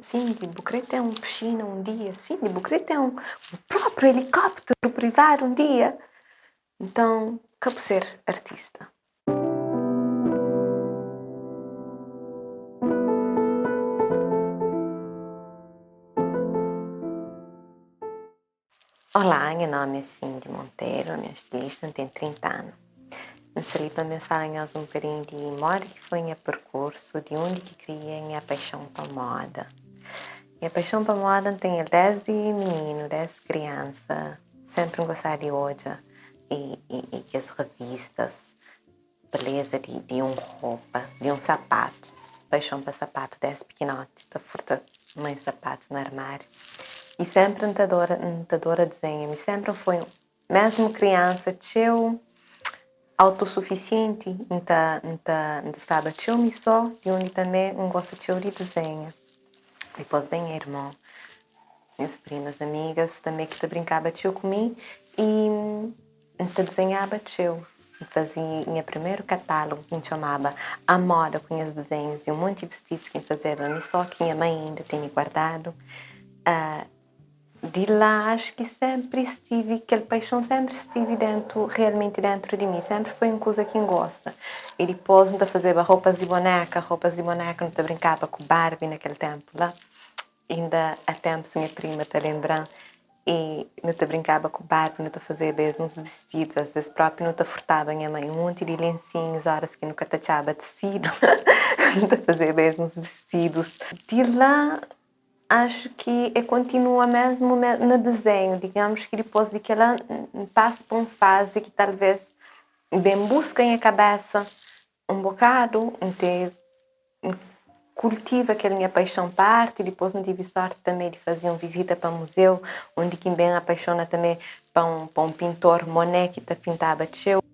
Cindy, bu krê ten un piscina un dia? Cindy, bu krê ten un própriu elikópteru privadu un dia? Nton, ka bu ser artista. Olá, nha nómi é Cindy Monteiro, ami é stilista, N ten 30 anu. N sta li pa mi fala nhos un bokadinhu di modi ki foi nha perkursu, di undi ki kria nha paixon pa moda. Nha paixon pa moda N ten el desdi mininu, desdi kriansa, senpri N gostaba di odja i kes revistas, beleza di un ropa, di un sapatu, paixon pa sapatu desdi pikinoti, ta furta mai sapatu na armáriu. I senpri N ta adora, N ta adora dizenha, mi senpri N foi Mesmu kriansa txeu autosufisienti, N ta N ta N ta staba txeu mi so di undi tanbe N gosta txeu di dizenha. Dipos ben nha irmon, nhas primas, amigas tanbe ki ta brinkaba txeu ku mi i N ta dizenhaba txeu. N faze nha primeru katálogu ki N txomaba A Moda ku nhas dizenhus di un monti vistidus ki N fazeba mi so ki nha mai inda tene guardadu. Di la acho ki senpri stivi, kel paixon senpri stivi dentu, realmenti dentru di mi, senpri foi un kuza ki N gosta. I dipôs nu ta fazeba ropas di boneka, ropas di boneka nu ta brinkaba ku Barbie na kel tenpu la, inda a tenpus nha prima ta lenbra-m, i nu ta brinkaba ku Barbie, nu ta fazeba es uns vistidus, as ves propi nu ta furtaba nha mai un monti di lensinhus oras ki nu ka ta atxaba tisidu, nu ta fazeba es uns vistidus. Di la Acho ki é kontinua mesmu na dezenhu, digamos ki dipôs di kela N pasa pa un fazi ki talvês N ben buska nha kabesa un bokadu, N te N kultiva kel nha paixon pa arti, dipôs N tivi sorti tanbê di faze un vizita pa muzeu undi ki N ben apaixona tanbê pa un pa un pintor Monet ki ta pintaba txeu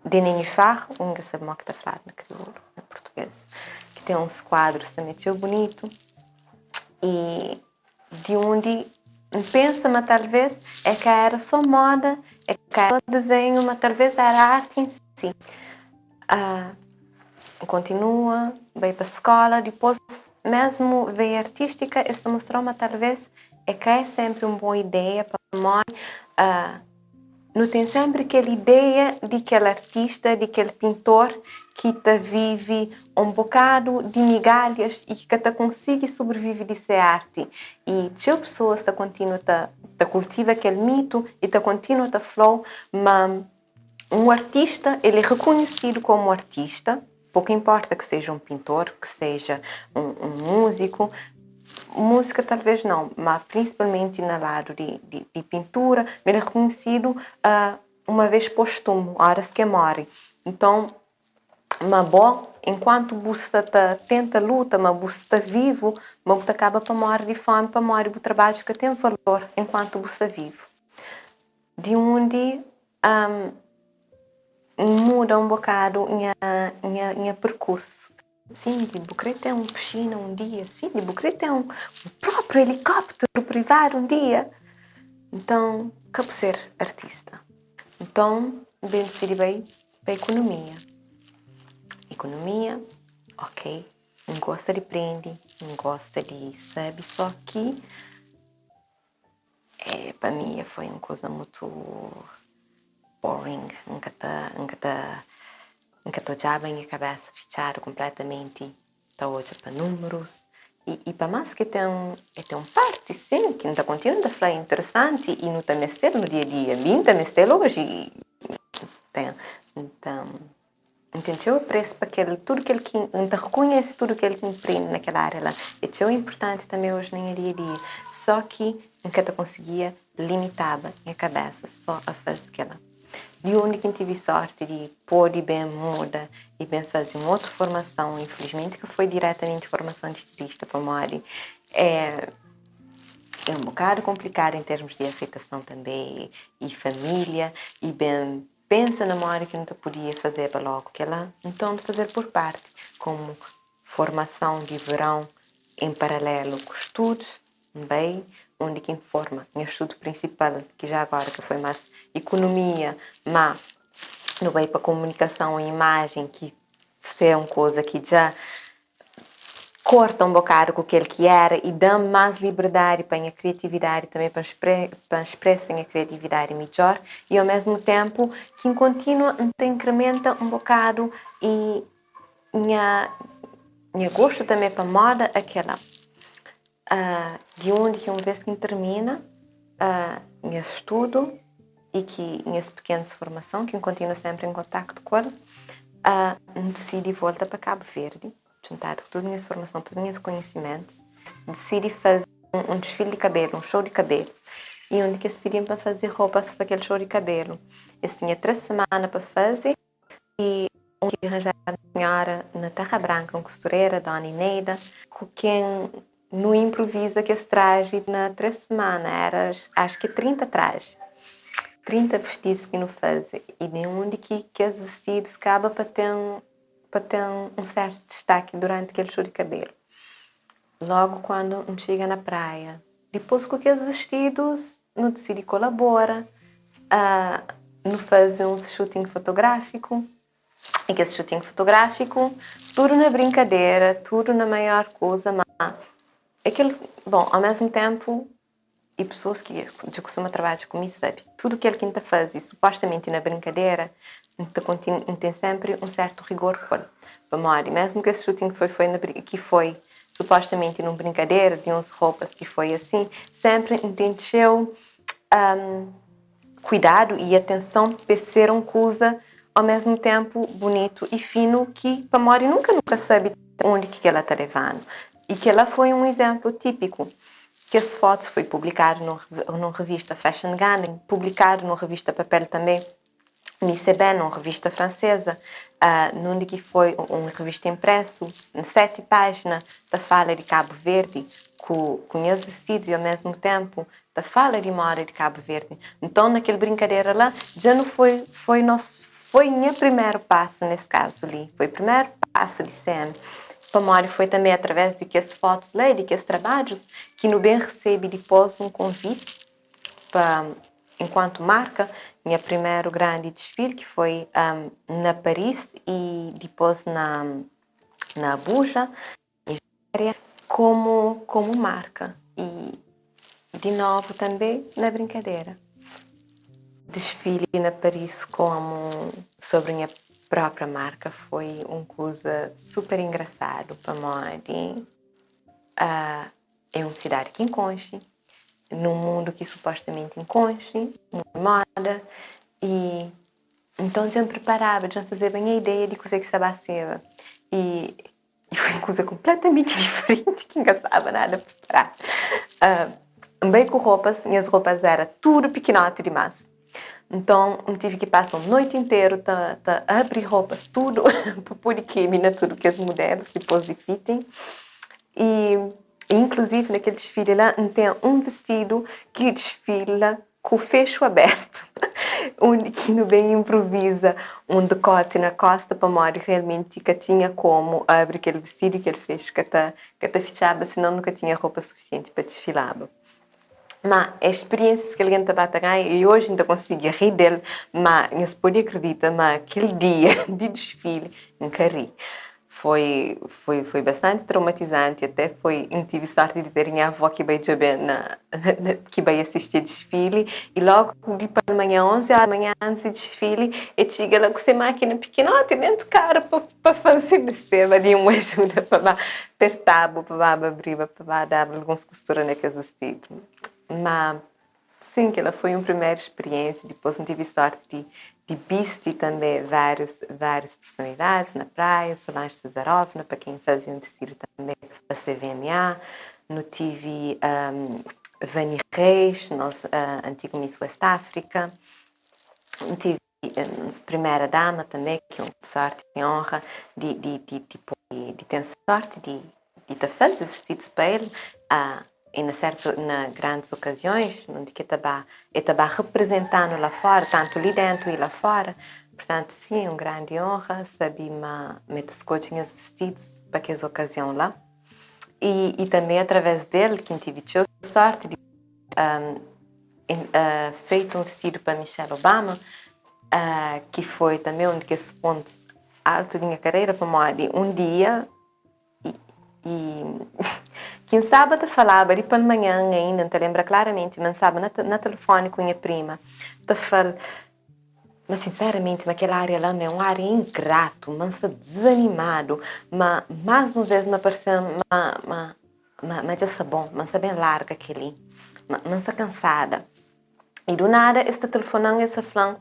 de nenufar, N ka sabe modi ki ta fladu na kriolu, na purtuges, ki ten uns kuadrus tanbe txeu bunitu i di undi N pensa ma talves é ka era so moda, é ka era so dizenhu, ma talves era arti en si. N kontinua bai pa skola, dipôs mesmu veia artistika es ta mostra-u ma talves é ka é senpri un bon ideia pamodi Nu ten senpri kel ideia di kel artista, di kel pintor ki ta vive un bokadu di migalhas i ki ka ta konsigi sobrivive di se arti. I txeu pesoas ta kontinua ta ta kultiva kel mitu i ta kontinua ta fla-u ma un artista el é rekonhesidu komu artista, Pouco importa que seja um pintor, que seja um, um músico, música talvez não, mas principalmente na lado de, de, de pintura, ele é reconhecido uh, uma vez postumo, horas que morre. Então, ma bom, enquanto você ta tenta luta, ma você está vivo, ma você acaba para morrer de fome, para morrer o trabalho que tem valor enquanto você está vivo. De onde um, N muda un bokadu nha nha nha perkursu. Cindy, bu krê ten un piscina un dia? Cindy, bu krê ten un própriu elikópteru privadu un dia? Nton, ka bu ser artista. Nton, N ben disidi bai pa ikonomia. Ikonomia, ok, N gosta di prende, N gosta di sabe, só ki. É pa mi foi un kuza mutu boring, N ka ta N ka ta N ka ta odjaba nha kabesa fitxadu konpletamenti ta odja pa númerus i i pa más ki ten e ten un parti sin ki N ta kontinua ta fla é interesanti i nu ta meste-l no dia a dia, mi N ta meste-l oji i ten N ta N ten txeu apresu pa kel tudu kel ki N ta rekonhese tudu kel ki N prende na kel ária la. É txeu inportanti tanbê oji na nha dia a dia. Só ki N ka ta konsigia limitaba nha kabésa só a faze kel-la. Di undi ki N tive sórti di pode ben muda i ben faze un otu formason, infilismenti ka foi diretamenti formason di stilista pamodi é é un bokadu konplikadu en termus di aseitason tanbê i família i ben Pensa na modi ki nu ta podia fazeba logu kel-la, nton nu faze-l pur parti, komu formason di verãu en paralelu ku studus. N bai undi ki N forma nha studu prinsipal, ki já agora ka foi más ikunomia, má nu bai pa komunikason i imajen, ki se un koza ki dja. Korta un bokadu ku kel ki era i da-m más liberdadi pa nha kriatividadi tanbê pa N pa N spresa nha kriatividadi midjór i omésmu ténpu ki N kontinua N ta inkrimenta un bokadu i nha nha gostu tanbê pa moda akela di undi ki un vês ki N tirmina nha studu i ki nhas pekenus formason ki N kontinua sénpri en kontaktu ku el N disidi volta pa Kabu Verdi. Djuntadu ku tudu nhas formason, tudu nhas konhisimentus, disidi faze un disfili di kabelu, un xou di kabelu. I un di kes pidi-m pa N faze ropas pa kel xou di kabelu. Es tinha 3 simana pa faze i un ki ranjaba un sinhora na Terra Branka, un kusturera, Dona Ineida, ku ken nu inpruviza kes traji na 3 simana. Éra ax ki 30 traji, 30 vistidus ki nu faze. I nen undi ki kes vistidus kaba pa ten pa ten un sertu distaki duranti kel xou di kabelu. Logu kuandu N txiga na praia, dipôs ku kes vistidus, nu disidi kolabora, nu faze uns shooting fotográfiku. I kes shooting fotográfiku, tudu na brinkadera, tudu na maior kuza, má é kel, bon, au mesmu ténpu I pesoas ki dja kustuma trabadja ku mi sabe, tudu kel ki N ta faze supostamenti na brinkadera, N ta kontinu, N ten sénpri un sértu rigor ku el. Pamodi, mésmu ki es shooting foi foi na ki foi supostamenti nun brinkadera di uns ropas ki foi asin, sénpri N ten txeu kuidadu i atenson pa es ser un kuza omésmu ténpu bunitu i finu ki pamodi nunka nu ka sabe undi ki kel-la ta leva-nu. I kel-la foi un izénplu típiku. Kes fotus foi publikadu nun revista Fashion Ghana, publikadu nun revista papel tanbê, Miss Ebène, un revista franseza, nundi ki foi un revista inpresu, na 7 pájina, ta fala di Kabu Verdi ku ku nhas vistidus i omésmu ténpu ta fala di moda di Kabu Verdi. Nton, na kel brinkadera la, dja nu foi, foi nos, foi nha primeru pasu nes kazu li, foi primeru pasu di CM. Pamodi foi tanbê através di kes fotus la i di kes trabadjus ki nu ben resebe dipôs un konviti pa, enkuantu marka, nha primeru grandi disfili ki foi na Paris i dipôs na na Abuja, Nijéria, komu komu marka i di novu tanbê na brinkadera. Disfili na Paris komu sobri nha própria marka foi un kuza super engrasadu pamodi é un sidadi ki N konxe, nun mundu ki supostamenti N konxe, mundu di moda, i nton dja N preparaba, dja N fazeba nha ideia di kuzê ki sta ba seba i E foi un kuza konpletamenti diferenti ki N ka staba nada preparadu. N bai ku ropas, nhas ropas éra tudu pikinoti dimás. Nton, N tive ki pasa un noiti interu ta ta abri ropas tudu pa pode kebe na tudu kes mudelus dipôs di fitting. I inkluzivi na kel disfili la, N ten un vestidu ki disfila Ku fexu abertu, undi ki nu ben inpruviza un dekoti na kosta pamodi realmenti ka tinha komu abri kel vestidu i kel fexu ka ta ka ta fitxaba sinon nu ka tinha ropa sufisienti pa disfilaba. Ma é spiriénsias ki algen ta ba ta ganha i oji N ta konsigi ri del, ma nhos pode akridita ma kel dia di disfili N ka ri. Foi foi foi bastante traumatizante até foi N tive sorte de ter nha avó ki bai djobe na na ki bai assisti desfile e logo di palmanhã 11 hora di manhã antes di desfile e txiga la ku se máquina pikinoti dentu karu pa pa fase mesteba di un ajuda pa ba pertaba pa ba abriba pa ba daba alguns kustura na kes vestidu ma Sim, kela foi un primeru spiriénsia. Dipôs N tive sorti di di bisti tanbê várius várius personalidadis na praia, Solange Cesarovna, pa ken faze un bistidu tanbê pa CVMA. Nu tive Vani Reis, nos antigu Miss West Africa. Nu tive nos primera dama tanbê, ki é un sorti i onra di di di di ten sorti di di ta faze vistidus pa el i na sertus na grandis okazions undi ki e ta ba e ta ba reprezenta-nu la fora tantu li dentu i la fora purtantu sin é un grandi onra sabe ma ma e ta skodje nhas vistidus pa kes okazion la i i tanbe atraves del ki N tive txeu sorti di fetu un vestidu pa Michelle Obama ki foi tanbe un di kes pontus altu di nha karera pamodi un dia. I ki N staba ta falaba di palmanhan ainda, N ta lenbra klaramenti ma N staba na telefoni ku nha prima ta fal ma sinseramenti ma kel aria la ma é un aria ingratu, ma N sta dizanimadu, ma más un vês ma parse-m ma ma ma dja sta bon, ma N sta ben larga kel-li, ma N sta kansada. I du nada es ta telefona-m es ta fla-m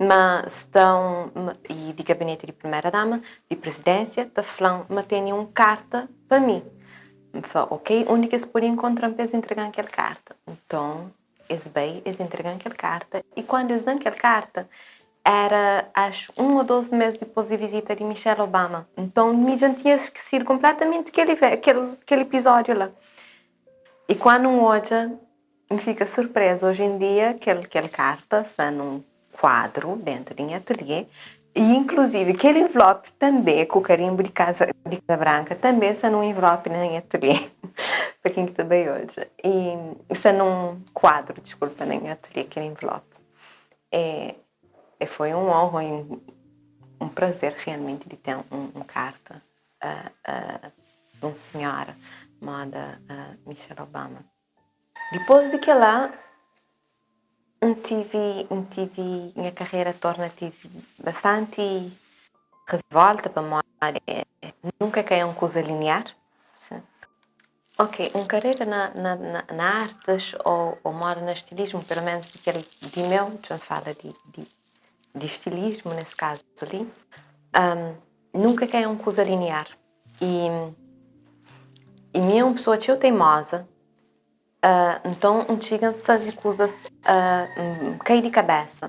ma sta un i di gabineti di primera dama di prizidensia ta fla-m ma tene un karta pa mi. N fla ok, undi ki es pode inkontra-m pa es intrega-m kel karta? Nton es bai es intrega-m kel karta i kuandu es da-m kel karta éra axu un ô dos mês dipôs di vizita di Michelle Obama. Nton mi dja N tinha skesidu konpletamenti kel kel epizódiu la. I kuandu N odja N fika surpreza, oji en dia kel kel karta sta nun kuadru dentu di nha atelie i inkluzivi kel envelopi tanbe ku karimbu di kaza di Casa Branka tanbe sta nun envelopi na nha atelie pa ken ki ta bai odja i sta nun kuadru diskulpa na nha atelie kel envelopi e e foi un onra i un prazer realmenti di ten un karta di un sinhora moda Michelle Obama. Dipôs di kel-la, N tive, N tive, nha karera torna tive bastanti revolta pamodi nunka ka é un kuza linear. Ok, un karera na, na, na artis ô, ô moda na stilismu, pelu ménus di kel di meu, dja N fala di, di, di stilismu nes kazu li, nunka ka é un kuza linear. I i mi é un pesoa txeu teimoza, nton N txiga N faze kuzas N kai di kabésa.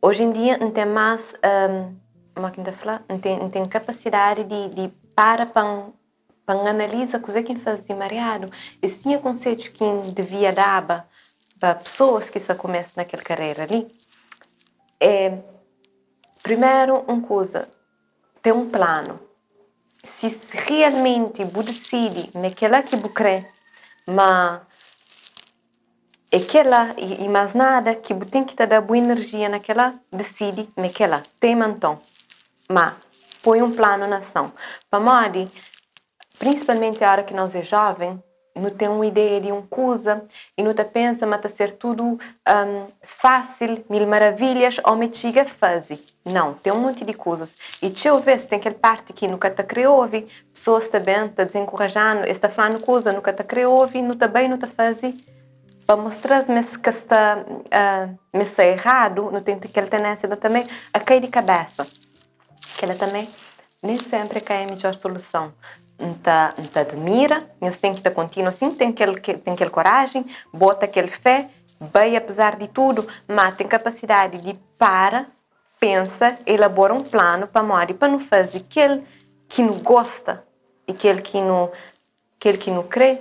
Oji en dia N ten más, modi ki N ta fla? N ten N ten kapasidadi di di para pa N pa N analiza kuzê ki N faze di mariadu i si tinha konsedju ki N devia daba pa pesoas ki sta kumesa na kel karera li é, primeru un kuza, Ten un planu. Si realmenti bu disidi ma é kel-la ki bu krê, ma é kel-la i más nada ki bu ten ki ta da bu inerjia na kel-la, disidi ma é kel-la. Tema nton. Má, poi un planu na ason. Pamodi, Prinsipalmenti óra ki nos é jóven, nu ten un ideia di un kuza i nu ta pensa ma ta ser tudu fásil, mil maravilhas ô ma é txiga faze. Nau, ten un monti di kuzas. I txeu vês ten kel párti ki nu ka ta krê obi, pesoas ta ben ta dizenkoraja-nu, es ta fla-nu kuza nu ka ta krê obi, nu ta bai nu ta faze pa mostra-s ma es ka sta ma es sta eradu, nu ten kel tendénsia la tanbê a kai di kabésa. Kela tanbê nen senpri ka é midjór soluson. N ta N ta admira nhos ten ki ta kontinua sin, ten kel ten kel korajen, bota kel fé, bai apezar di tudu, má ten kapasidadi di para, pensa, elabora un planu pamodi pa nu faze kel ki nu gosta i kel ki nu Kel ki nu krê,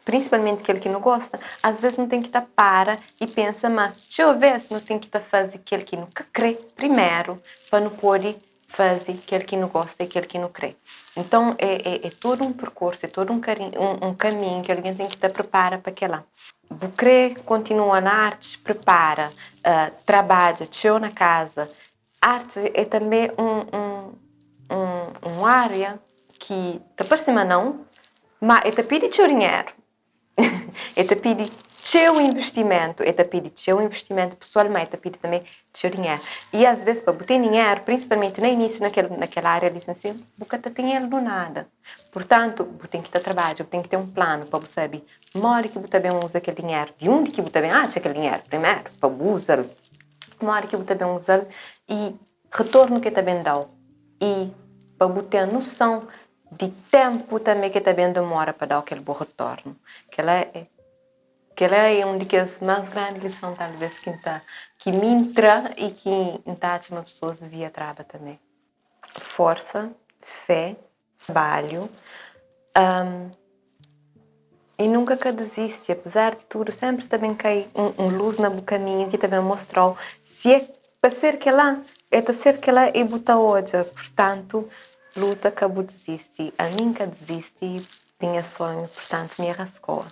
prinsipalmenti kel ki nu gosta, asvês nu ten ki ta para i pensa ma txeu vês nu ten ki ta faze kel ki nu ka krê primeru pa nu pode faze kel ki nu gosta i kel ki nu krê. Nton, é tudu un perkursu, é tudu un kaminhu ki algen ten ki ta pripara pa kel-la. Bu krê kontinua na artis? Pripara, trabadja txeu na kaza. Artis é tanbê un ária ki ta parse ma nau, má el ta pidi txeu dinheru, el ta pidi txeu investimentu, el ta pidi txeu investimentu pesoal, má el ta pidi tanbê txeu dinheru. I asvês pa bu ten dinheru, prinsipalmenti na inísiu na kel na kel ária li sin, bu ka ta ten el du nada. Purtantu, bu ten ki ta trabadja, bu ten ki ten un planu pa bu sabe modi ki bu ta ben uza kel dinheru, di undi ki bu ta ben atxa kel dinheru primeru pa bu uza-l, modi ki bu ta ben uza-l i Retornu ke ta ben dau i pa bu ten noson di tenpu tanbe ke ta ben demora pa dau kel bu retornu. Kela é kela é un di kes mas grandi lison talves ki N ta ki mi N tra i ki N ta atxa ma pesoas devia traba tanbe. Forsa, fé. Trabalhu i nunka ka dizisti, apezar di tudu senpri ta ben kai un lus na bu kaminhu ki ta ben mostrau si é pa ser kela, é ta ser kela i bu ta odja. Purtantu, luta ka bu dizisti. Ami N ka dizisti di nha sonhu, purtantu mi é raskoa.